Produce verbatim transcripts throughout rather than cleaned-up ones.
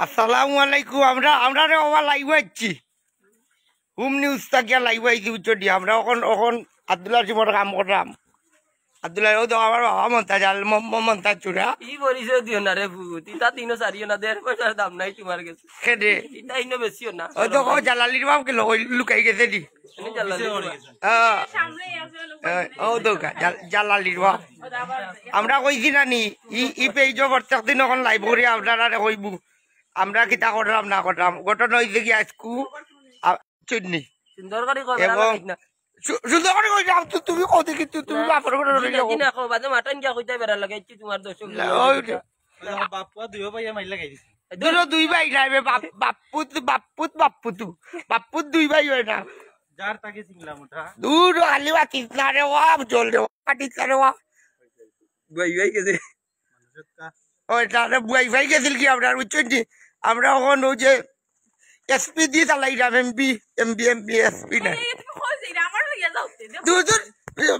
আসসালামু আলাইকুম। আমরা, আমরা রে বাবা লাইভ আইছি, হোম নিউজ থাকিয়া লাইভ আইছি, বুঝছো নি? আমরা অখন, অখন আব্দুল্লাহ সিমর কাম কররাম। আব্দুল্লাহ, ও তো আমার বাবা মন্তাজ আল-, ম-, ম-, মন্তাজ চূড়া। ই পরিচয় দিও না রে পুত, ইতা তিনো চারিও না, দেড় পয়সার দাম নাই তোমার গেছে। কেনে? ইতা ইনো বেশিও না। ওই তো, ও জালালির বাপ গেল, ওই লুকাই গেছে নি। এনে জালালির বাপ। হ্যাঁ। হ্যাঁ, ও তো গা-, জাল-, জালালির বাপ। আমরা কইছি না নি, ই, ই পেজও প্রত্যেক দিন অখন লাইভ করি, আপনারারে কইবো। আমরা কিতা কররাম না কররাম। ঘটনা হইছে কি আজকু, আ, চুন্নি। সুন্দর করি কর, এবং বেড়া লাগাইস না। সু-, সুন্দর করি কইরাম, তু-, তুমি কও দেখি, তু-, তুমি না, বাপর ঘরে জি রইলে না, জি কও। না, কও, বাদে মাঠান গিয়া কইতায় বেড়া লাগাইছি তোমার দর্শক না, ওই তো। বাপ্পা দুইও ভাইয়া মাইর লাগাই দিছে। দুইও দুই ভাই নাই বে, বাপ-, বাপ্পুত, বাপ্পুত, বাপ্পুতু। বাপ্পুত দুই ভাই হয় না। যার তাকে চিনলাম ওটা। দূর, খালি মাতিস না রে, ওয়া, জল দে, মাতিস না রে, ওয়া। ভাই, ভাই, কে দে? ওই, তাহলে ওয়াইফাই গেছিল কি আপনার, বুঝছেন নি? আমরা অখন ওই যে এসপি দি চালাইলাম, এমবি, এমবি, এমবি, এসপি না। এই, এই, তুমি কই যাইরা? আমার লইয়া যাও তে, দেখো। দূর, দূর,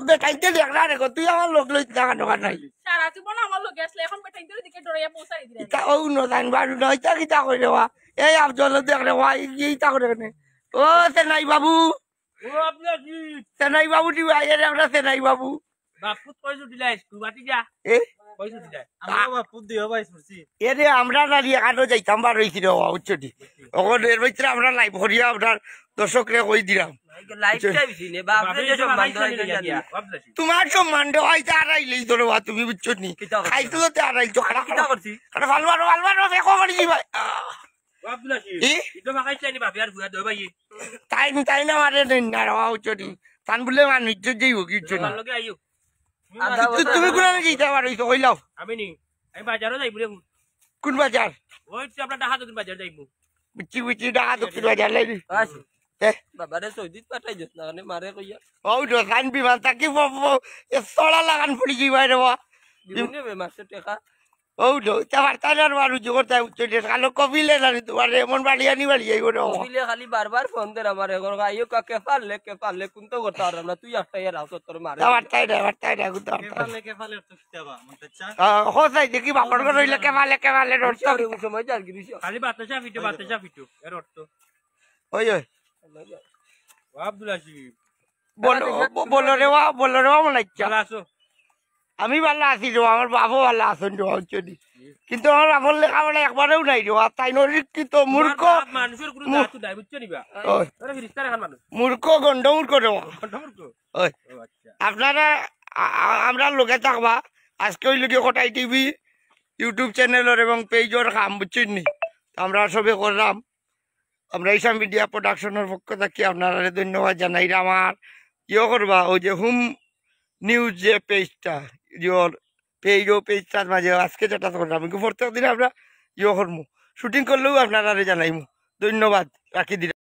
বেটাইতে দেখ না রে গো, তুই আমার লোক লইতে না কেন নাই? সারা জীবন আমার লগে আসলে, এখন বেটাইতে দিকে ডরাইয়া পৌঁছাই দিলে। ইতা ও ন জান বারু নয়, ইতা কিতা করে রে ওয়া? এই আফজল দেখ রে ওয়া, এই, এই ইতা করে কেনে? ও সেনাই বাবু, ও আপনার কি? সেনাই বাবু, তুই আয় রে, আমরা সেনাই বাবু। বাপুত কই ছুটি লাইস, তুই বাতি যা। এ? কই ছুটি লাইস? আমরা বাপুত দিও ভাই শুনছি। এ রে, আমরা নালি এখানো যাইতাম বার হইছি রে বাবা, বুঝছো নি? অখন এর ভিতরে আমরা লাইভ করিয়া আপনার দর্শকরে কই দিলাম। লাইভ বুঝছো? চাইছি নে, বাপরে বাপরে যে যে সম্মান বাবাই দেওয়া চলে যায় গেছে। তোমার সম্মান দেওয়া হইতে আড়াইলেই ধরো বা তুমি, বুঝছো নি? কিতা করছি? খাইতে তো আড়াইল তো খারাপ কিতা করছি? আরে ভালো, ভালো, ভালো, ভালো, দেখো করি কি ভাই? আহ। ও আব্দুল হাসিম, ই? ইতো মাখাইছে নি বাপে আর বুয়া দো ভাই। তাই, তাই না মারে নেন না রে বাবা, বুঝছো নি? তান বলে মানুষ ইজ্জত যাইব, বুঝছো নি? আমার লগে আইও। আধা তু-, বছর তুমি ধরে কোন আগে যাইতে পারো, ইতো কইলাও। আমি নি, আমি বাজারও যাইব রে। কোন বাজার? ওই তো আমরা ঢাকা দক্ষিণ বাজার যাইব। বুঝছি, বুঝছি, ঢাকা দক্ষিণ বাজার লাইনি। আচ্ছা। এ? বাবারে সৌদিত পাঠাই দিস না, মানে মারে কইয়া। ও, দোকান বিমান থাকি ব-, ব-, এ তলা লাগান পড়ি যাইবা রে বা। দিবনে বে মাসে টাকা। ও, দো, তা পারতা না রে বা, রুজি করতে উঠছে রে, কালো কপিলে না রে, তোমার এমন বাড়ি আনি বাড়ি যাইব রে বাবা। কপিলে খালি বারবার ফোন দের আমার, এখন আইও কা কে পারলে, কে পারলে, কোন তো করতে পারলাম না, তুই একটা ইয়ার আছো, তোর মারে। তা পারতাই না, পারতাই না, কোন তো পারতাই না। কে পারলে, কে পারলে, তো কিতা বা, মন চাচ্ছা? আহ, হোসাই দেখি বাপর ঘর হইলে কে পারলে, কে পারলে, রোড তো। ওই সময় যার গিরিশ। খালি বাতাসা ফিটো, বাতাসা ফিটো, এর অর্থ। ওই, ওই। ও আব্দুল হাসিম। বলো, ব-, বলো রে বা, বলো রে বা, মনে ইচ্ছা। ভালো আছো? আমি ভালো আছি রে, আমার বাপও ভালো আছেন রে, বুঝছো নি? কিন্তু আমার বাপর লেখাপড়া একবারেও নাই রে, আর তাই নশিক্ষিত, মূর্খ। তোমার বাপ মানুষের কোনো মূ-, জাত নাই, বুঝছো নি বা? ওই। ওরা ফিরিস্তার এখন মানুষ। মূর্খ, গন্ডমূর্খ রে বা। গন্ডমূর্খ? ওই। ও আচ্ছা। আপনারা আ-, আ-, আমরা লগে থাকবা। আজকে ওই লগে কটাই টিভি, YouTube চ্যানেলর এবং পেজর কাম, বুঝছেন নি? তো আমরা সবে করলাম। আমরা ঈশা মিডিয়া প্রোডাকশনর পক্ষ থাকি আপনারারে ধন্যবাদ জানাইরাম। আর ইয়ে করবা, ওই যে হোম নিউজ যে পেজটা, ইয়োর পেজ, ও পেজটার মাঝে আজকে যেটা করলাম, কিন্তু প্রত্যেক দিন আমরা ইয়ে করমু, শুটিং করলেও আপনারারে জানাইমু। ধন্যবাদ, রাখি দিলাম।